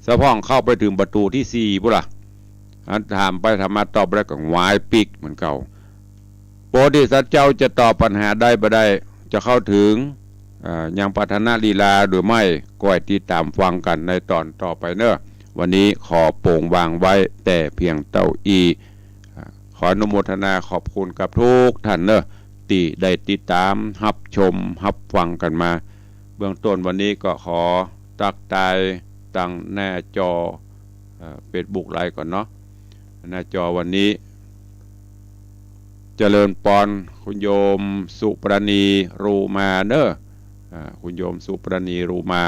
สะพ่องเข้าไปเถิงประตู๋ตี้สี่ปู้นล่ะ อันถามไปถามมาตอบบ่ได้ก็หวายปิ๊กเหมือนเก่า โพธิสัตว์เจ้าจะตอบปัญหาได้บ่ได้ จะเข้าเถิง อ่า ยังปฐานลีลาหรือไม่ ก็ให้ติดตามฟังกั๋นในตอนต่อไปเนาะ วันนี้ขอโป๋งวางไว้แต่เพียงเต้าอี้ อ่า ขออนุโมทนาขอบคุณกับทุกท่านเนาะ ตี้ได้ติดตามฮับชมฮับฟังกั๋นมา เบื้องต้นวันนี้ก็ขอตั๊กตายตางหน้าจอ เอ่อ เฟซบุ๊กไลฟ์ก่อนเนาะ หน้าจอวันนี้ เจริญปอน คุณโยมสุปราณี รูมาเนาะ อ่า คุณโยมสุปราณี รูมา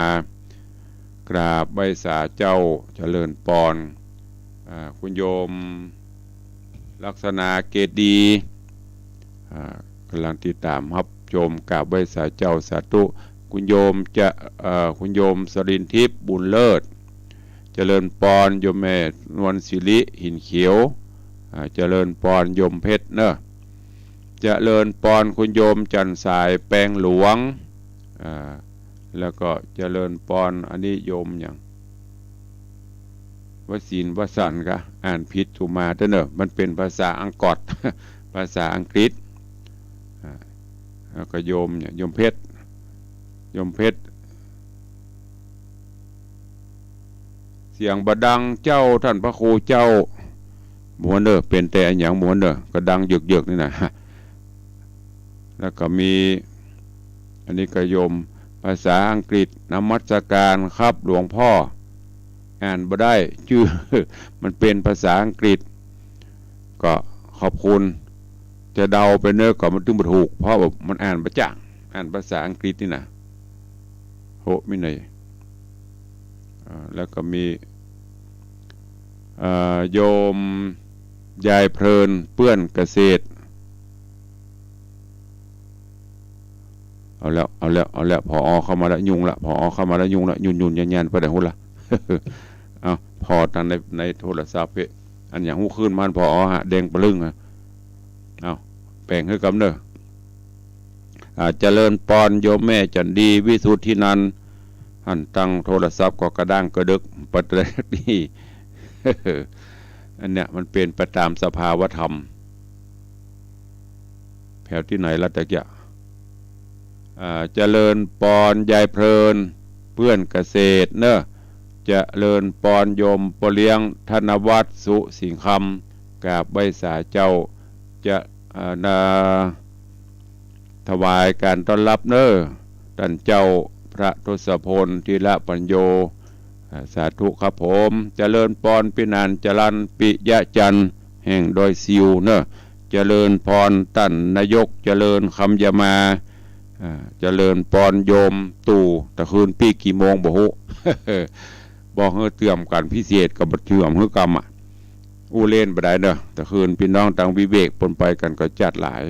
กราบไหว้สาเจ้า เจริญปอน อ่า คุณโยมลักษณา เกตดี อ่า ก่ำลังติดต๋ามฮับชม กราบไหว้สาเจ้า สาธุ คุณโยมจะ เอ่อ คุณโยมสรินทิพย์ บุญเลิศ เจริญปอน โยมแม่นวลศิริ หินเขียว อ่า เจริญปอน โยมเพชรเนาะ เจริญปอน คุณโยมจันทร์สาย แปงหลวง อ่า แล้วก็เจริญปอน อันนี้โยมหยัง วสินทร์ วสันต์ กะ อ่านผิดสุมาเต๊อะเนาะ มันเป๋นภาษาอังกฤษ ภาษาอังกฤษ อ่า แล้วก็โยมเนี่ย โยมเพชร โยมเพชร เสียงบ่ดังเจ้า ต้านพระครูเจ้า บ่ฮู้เน่อ เป๋นแต่อะหยังบ่ฮู้เน่อ ก็ดังเยือกๆ นี่นะ แล้วก็มี อันนี้ก็โยม ภาษาอังกฤษ นมัสการครับหลวงพ่อ อ่านบ่ได้ จื้อ มันเป๋นภาษาอังกฤษ ก็ขอบคุณ จะเดาไปเน่อก็มันตึงบ่ถูก เพราะว่ามันอ่านบ่จ้าง อ่านภาษาอังกฤษนี่นะ โห มีไหน อ่า แล้วก็มี เอ่อ โยมยายเพลิน เปื้อนเกษตร เอาแล้ว เอาแล้ว เอาแล้ว ผอ.เข้ามาแล้ว ยุ่งละ ผอ.เข้ามาแล้ว ยุ่งละ ยุ่นๆ ยันๆ ไปไหนฮู้ละ เอา ผ่อตางใน ในโทรศัพท์เพ่ อันหยังฮู้คืนมัน ผอ.ฮะ แดงปะลึ้งอะ เอา แป๋งหื้อกำเน่อ อ่า เจริญปอน โยมแม่จันดี วิสุทธินันท์ หันตั้งโทรศัพท์ก็กระด้างกระเดิก ปัดแรกนี่ อันเนี้ยมันเป๋นไปต๋ามสภาวธรรม แผวตี้ไหนละตะเกียะ อ่า เจริญปอน ยายเพลิน เปื้อนเกษตรเนอะ เจริญปอน โยมป้อเลี้ยง ธนวัฒน์ สุสิงห์คำ กราบไหว้สาเจ้า จะ อ่า นา ถวายก๋านต้อนฮับเนอะ ต้านเจ้าพระทศพล ธีระปัญโญ อ่า สาธุครับผม เจริญปอน ปี้หนานจรัญ ปิยะจันทร์ แห่งดอยซิวเนอะ เจริญปอน ต้านนายก เจริญคำยามา อ่า เจริญปอน โยมตู่ ตะคืนปี้กี่โมงบ่ฮู้ บ่หื้อเตรียมก๋านพิเศษก็บ่เตรียมหื้อกำอะ อู้เล่นบ่ได้เนอะ ตะคืนปี้น้องตางวิเวกเปิ้นไปกั๋นก็จัดหลาย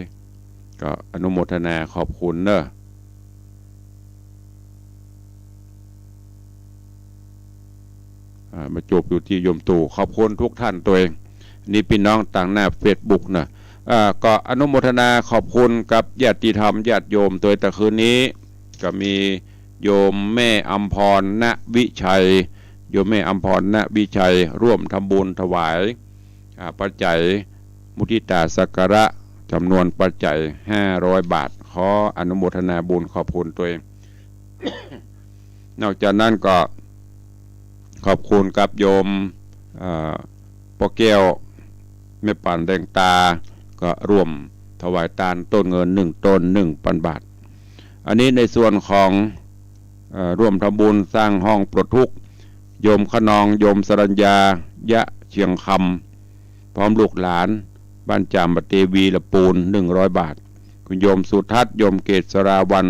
ก็อนุโมทนาขอบคุณเนอะ อ่า มาจบอยู่ตี้โยมตู่ ขอบคุณทุกท่านตวย นี่ปี้น้องตางหน้าเฟซบุ๊กเนอะ อ่า ก็อนุโมทนาขอบคุณกับญาติธรรมญาติโยมตวย ตะคืนนี้ก็มีโยมแม่อำพร ณ วิชัย โยมแม่อำพร ณ วิชัย ร่วมทำบุญถวาย อ่า ปัจจัยมุทิตาสักการะ จ๋ำนวนปัจจัยห้าร้อยบาท ขออนุโมทนาบุญขอบคุณตวย นอกจากนั้นก็ขอบคุณกับโยม เอ่อ ป้อแก้ว แม่ปั๋นแดงตา ก็ร่วมถวายตานต้นเงินหนึ่งต้น หนึ่งปันบาท อันนี้ในส่วนของ เอ่อ ร่วมทำบุญสร้างห้องปลดทุกข์ โยมขนอง โยมสรัญญา ยะเชียงคำ พร้อมลูกหลาน บ้านจามเตวี ละปูน หนึ่งร้อยบาท คุณโยมสุทัศน์ โยมเกศราวัณ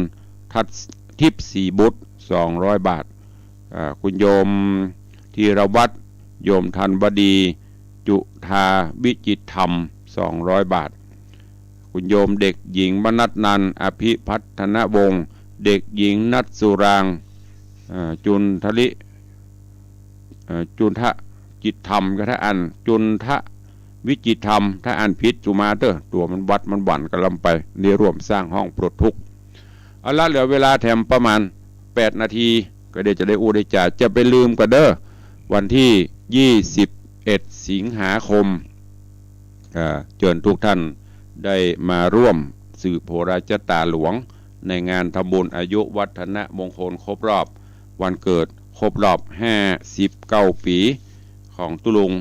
ทัศน์ทิพย์ศรีบุตร สองร้อยบาท อ่า คุณโยมธีรวัฒน์ โยมธันวดี จุฑาวิจิตรธรรม สองร้อยบาท คุณโยมเด็กหญิงมนัสนันท์ อภิพัฒนวงศ์ เด็กหญิงนัสสุรางค์ เอ่อ จุนทลิ เอ่อ จุนทะจิตธรรม ก็ถ้าอ่านจุนทะวิจิตธรรม ถ้าอ่านผิดสุมาเต๊อะ ตั๋วมันวัดมันหวั่นกำลังไป นี่ร่วมสร้างห้องปลดทุกข์ เอาละ เหลือเวลาแถมประมาณแปดนาที ก็เดี๋ยวจะได้อู้ได้จ๋า จะไปลืมก่อเด้อ วันตี้ยี่สิบเอ็ดสิงหาคม เอ่อ เจิญทุกท่านได้มาร่วมสืบโหราจ๊ะต๋าหลวง ในงานทำบุญอายุวัฒนมงคลครบรอบวันเกิด ครบรอบห้าสิบเก้าปี๋ของตุ๊ลุง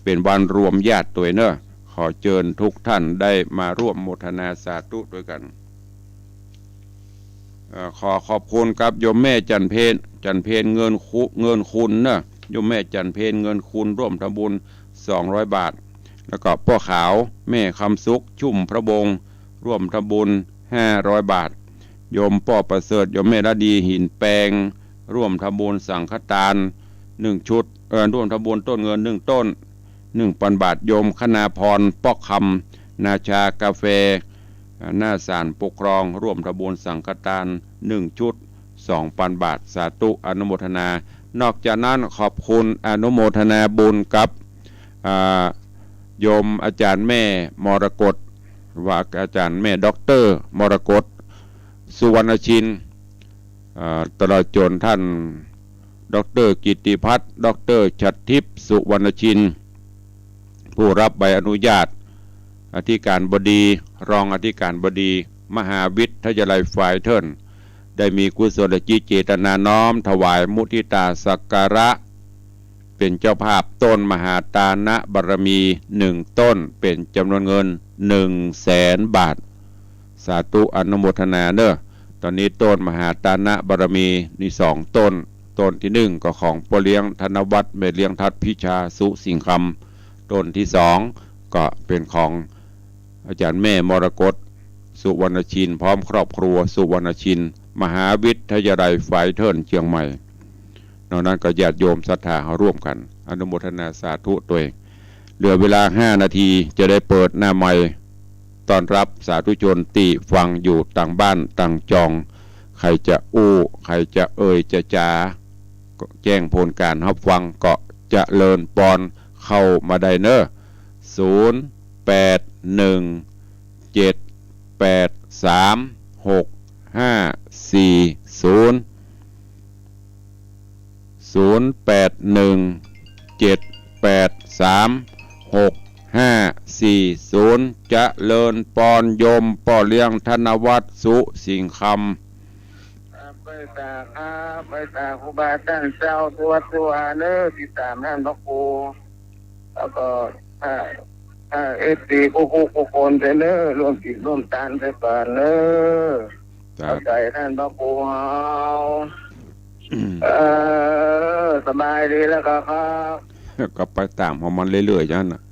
เป๋นวันรวมญาติตวยเน่อ ขอเจิญทุกท่านได้มาร่วมโมทนาสาธุตวยกั๋น เอ่อ ขอขอบคุณกับโยมแม่จันเพญ จันเพญเงินคุ เงินคุณเน่อ โยมแม่จันเพญเงินคุณร่วมทำบุญสองร้อยบาท แล้วก็ป้อขาว แม่คำสุข ชุ่มพระวงศ์ ร่วมทำบุญห้าร้อยบาท โยมป้อประเสริฐ โยมแม่ระดี หินแปง ร่วมทำบุญสังฆทานหนึ่งชุด เอ่อ ร่วมทำบุญต้นเงินหนึ่งต้น หนึ่งปันบาท โยมคณาพร ป๊อกคำ นาชากาแฟ เอ่อ หน้าศาลปกครอง ร่วมทำบุญสังฆทานหนึ่งชุด สองปันบาท สาธุอนุโมทนา นอกจากนั้นขอบคุณอนุโมทนาบุญกับ อ่า โยมอาจ๋ารย์แม่มรกต ว่าอาจ๋ารย์แม่ด็อกเตอร์มรกต สุวรรณชิน อ่า ตลอดจ๋นท่านด็อกเตอร์กิตติพัฒน์ ด็อกเตอร์ฉัตรทิพย์ สุวรรณชิน ผู้รับใบอนุญาต อธิการบดี รองอธิการบดี มหาวิทยาลัยไฟเทิล ได้มีกุศลจิตเจตนาน้อมถวายมุทิตาสักการะ เป๋นเจ้าภาพต้นมหาตานะบารมีหนึ่งต้น เป๋นจ๋ำนวนเงินหนึ่งแสนบาท สาธุอนุโมทนาเน่อ ตอนนี้ต้นมหาตานะบารมีนี่สองต้น ต้นตี้หนึ่งก็ของป้อเลี้ยงธนวัฒน์ แม่เลี้ยงทัดพิชา สุสิงห์คำ ต้นตี้สองก็เป๋นของอาจ๋ารย์แม่มรกต สุวรรณชิน พร้อมครอบครัวสุวรรณชิน มหาวิทยาลัยไฟเทิลเจียงใหม่ นอกนั้นก็ญาติโยมศรัทธาเฮาร่วมกั๋นอนุโมทนาสาธุตวย เหลือเวลาห้านาที จะได้เปิดหน้าไมค์ต้อนรับสาธุชนตี้ฟังอยู่ต่างบ้านต่างจอง ใผจะอู้ ใผจะเอ่ยจะจ๋า ก็แจ้งผลก๋านฮับฟัง ก็เจริญปอนเข้ามาได้เน่อ ศูนย์แปดหนึ่งเจ็ดแปดสามหกห้าสี่ศูนย์ ศูนย์แปดหนึ่งเจ็ดแปดสามหกห้าสี่ศูนย์ เจริญปอนโยมป้อเลี้ยงธนวัฒน์ สุสิงห์คำ ครับ ไปสาครับ ไปสาครูบาอาจ๋ารย์เจ้าทั่วทั่วเน่อ ติดต๋ามต้านพระครู แล้วก็ อ่า อ่า เอฟซี กู้กู้กู้คนไปเน่อ ร่วมกิ๋นร่วมตานไปก่อนเน่อ ครับ เข้าใจ๋ต้านพระครูเฮา อืม เออ สบายดีแล้วก็ครับ ก็ไปต๋ามของมันเรื่อยๆ อย่างนั้นน่ะ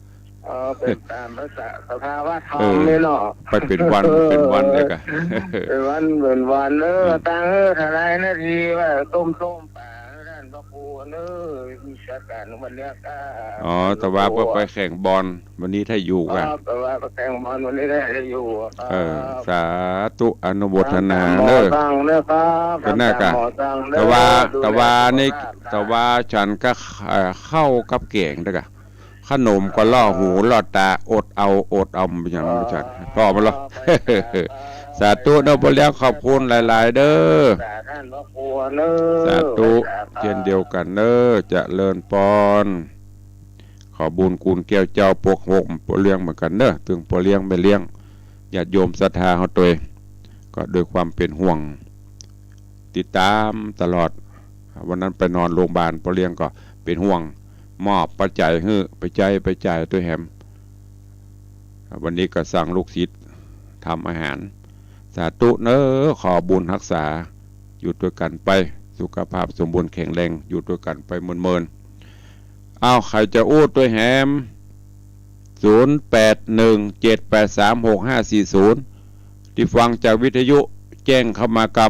เออ เป๋นต๋ามภาษาสภาวะธรรม เออ นี่เนาะ ไปเป๋นวันเป๋นวันเลยกะ เป๋นวันเป๋นวัน เออ อืม ตังค์ เออ เท่าไหร่นาทีว่าต้มๆ ป๋าต้านพระครูเน่อ มีจัดก๋านวันเนี้ยก็ อ๋อ แต่ว่าเปิ้นไปแข่งบอล วันนี้ถ้าอยู่กะ อ๋อ แต่ว่าไปแข่งบอลวันนี้ถ้าอยู่อะครับ เออ สาธุอนุโมทนาเน่อ ต๋ามหมอสั่งเน่อครับ ก็น่ากะ ต๋ามหมอสั่งเน่อ แต่ว่า ดูแล แต่ว่าใน สุขภาพ แต่ว่าฉันก็ เอ่อ ข้าวกับแก๋งเน่อกะ ขนมก็ล่อหูล่อต๋า อดเอา อดเอา มันยัง อ๋อ บ่จัก พ่อมันเหรอ ไปครับ สาธุเน่อ ป้อเลี้ยง ขอบคุณหลายๆ เน่อ สาธุเน่อ สาธุ ไปครับ เช่นเดียวกั๋นเน่อ เจริญปอน ขอบุญกู๋นแก้วเจ้าปกโฮมป้อเลี้ยงเหมือนกั๋นเน่อ ตึงป้อเลี้ยงแม่เลี้ยง ญาติโยมศรัทธาเฮาตวย ก็ด้วยความเป๋นห่วง ติดต๋ามตลอด วันนั้นไปนอนโรงพยาบาล ป้อเลี้ยงก็เป๋นห่วง มอบปัจจัยหื้อ ไปใจ๊ไปจ่ายตวยแหม วันนี้ก็สั่งลูกศิษย์ทำอาหาร สาธุเน่อ ขอบุญฮักษา อยู่ตวยกั๋นไป สุขภาพสมบูรณ์แข็งแรง อยู่ตวยกั๋นไปเมินๆ อ้าว ใผจะอู้ตวยแหม ศูนย์แปดหนึ่งเจ็ดแปดสามหกห้าสี่ศูนย์ ตี้ฟังจากวิทยุแจ้งเข้ามาก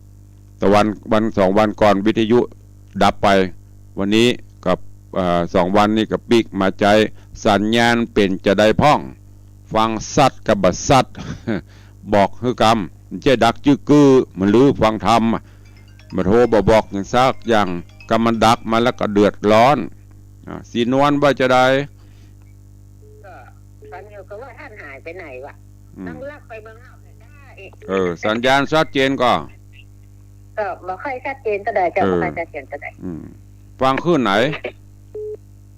ำ ตะวัน วันสองวันก่อนวิทยุดับไป วันนี้กับ เอ่อ สองวันนี้ก็ปิ๊กมาใจ๊ สัญญาณเป๋นจาใดพ่อง ฟังซัดกับบ่ซัด บอกหื้อกำ บ่ใจ้ดักจื้อกื้อ มันลือฟังธรรมอะ บ่โทรบ่บอกหยังสักอย่าง ก็มันดักมาแล้วก็เดือดร้อน อ่า ศรีนวลว่าจะใด ก็ฝันอยู่ก็ว่าต้านหายไปไหนวะ อืม ต้องลักไปเมืองนอกให้ได้ เออ สัญญาณชัดเจนก่อ ก็บ่ค่อยชัดเจนเต้าใดเจ้า เออ บ่ค่อยชัดเจนเต้าใด อืม ฟังคลื่นไหน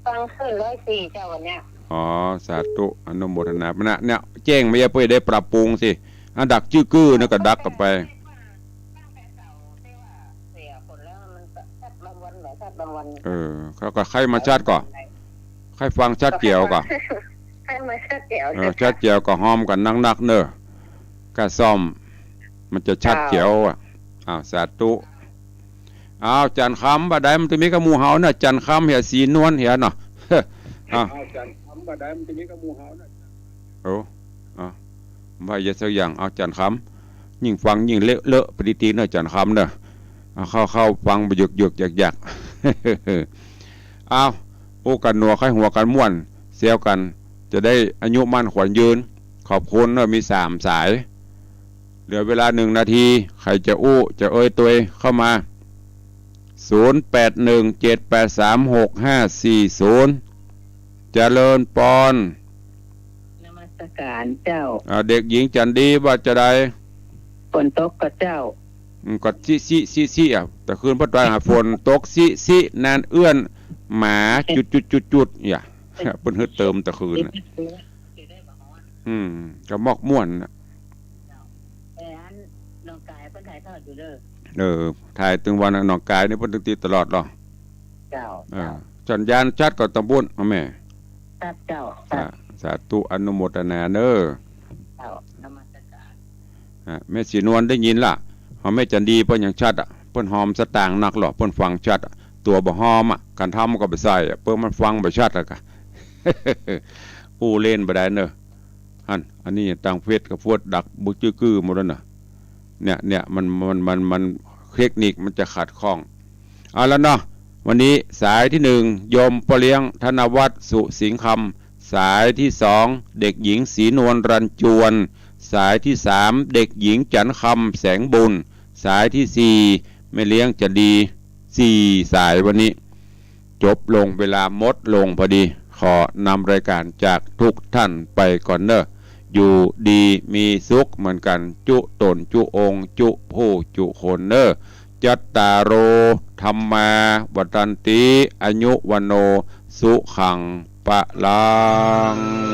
ฟังคลื่นร้อยสี่เจ้าวันเนี้ย อ๋อ สาธุ อนุโมทนา นะ เนี่ย แจ้งมาเยอะเปื้อได้ปรับปรุงสิ อันดักจื้อกื้อนี่ก็ดักกันไป ตั้งแต่เก่าที่ว่าเสียผลแล้วมันก็ชัดบางวันเหรอ ชัดบางวัน เออ เขาก็ใค่มาชัดก่อ ใค่ฟังชัดแจ๋วก่อ ใค่มาชัดแจ๋ว เออ ชัดแจ๋วก็ฮอมกั๋นนักๆ เน่อ ก็ซ่อม มันจะชัดแจ๋วอะ อ้าว สาธุ อ้าว จันทร์คำ บ่าใดมันจะมีกับหมู่เฮาเน่อ จันทร์คำเหีย ศรีนวลเหียเนาะ อ้าว อ้าว จันทร์คำ บ่าใดมันจะมีกับหมู่เฮาเน่อ โอ้ อ้าว ว่าอย่าสักอย่าง อ้าว จันทร์คำ ยิ่งฟังยิ่งเลอะเลอะไปตี้ๆ เน่อ จันทร์คำเน่อ อ้าว เข้าๆ ฟังบ่หยุกๆ ยักๆ อ้าว อู้กั๋นหนัว ใค่หัวกั๋นม่วน แซวกั๋น จะได้อายุมั่นขวัญยืน ขอบคุณเน่อ มีสามสาย เหลือเวลาหนึ่งนาที ใผจะอู้จะเอ่ยตวยเข้ามา ศูนย์แปดหนึ่งเจ็ดแปดสามหกห้าสี่ศูนย์ เจริญปอน นมัสการเจ้า อ่า เด็กหญิงจันดีว่าจะใด ฝนตกก่อเจ้า อืม ก็ซิซิซิซิอะ ตะคืนป้อตอยหาฝนตกซิซิ นานเอื้อนหมาจุดจุดจุดจุด อย่า เปิ้นหื้อเติมตะคืนน่ะ อืม ก็มอกม่วนน่ะ เออ อันน้องกายเปิ้นถ่ายทอดอยู่เด้อ เออ ถ่ายตึงวันน่ะ น้องกายนี่เปิ้นตึงติดตลอดหรอ เจ้า เออ เจ้า สัญญาณชัดก่อตำบล อ้าวแม่ ชัดเจ้า สา ชัด สาธุ อนุโมทนาเน่อ เจ้า นมัสการ อ่ะ แม่ศรีนวลได้ยินละ หอมแม่จันดีเปิ้นยังชัดอะ เปิ้นฮอมสตางค์นักหรอ เปิ้นฟังชัดอะ ตั๋วบ่ฮอมอะ คันธรรมก็บ่ใส่อะ เปิ้นมันฟังบ่ชัดอะกะ อู้เล่นบ่ได้เน่อ หั้น อันนี้ตังเฟซกับเฟซดักบ่จื้อกื้อหมดแล้วเน่อ เนี่ย เนี่ย มัน มัน มัน มัน เทคนิคมันจะขัดข้อง เอาละเนาะ วันนี้สายที่หนึ่ง โยมป้อเลี้ยงธนวัฒน์ สุสิงห์คำ สายที่สอง เด็กหญิงศรีนวล รัญจวน สายที่สาม เด็กหญิงจันทร์คำ แสงบุญ สายที่สี่ แม่เลี้ยงจันดี สี่สายวันนี้ จบลง เวลาหมดลงพอดี ขอนำรายการจากทุกท่านไปก่อนเน่อ อยู่ดีมีสุขเหมือนกัน จุตนจุองค์ จุผู้จุคนเน่อ จัตตาโร ธัมมา วัฑฒันติ อายุ วัณโณ สุขัง พลัง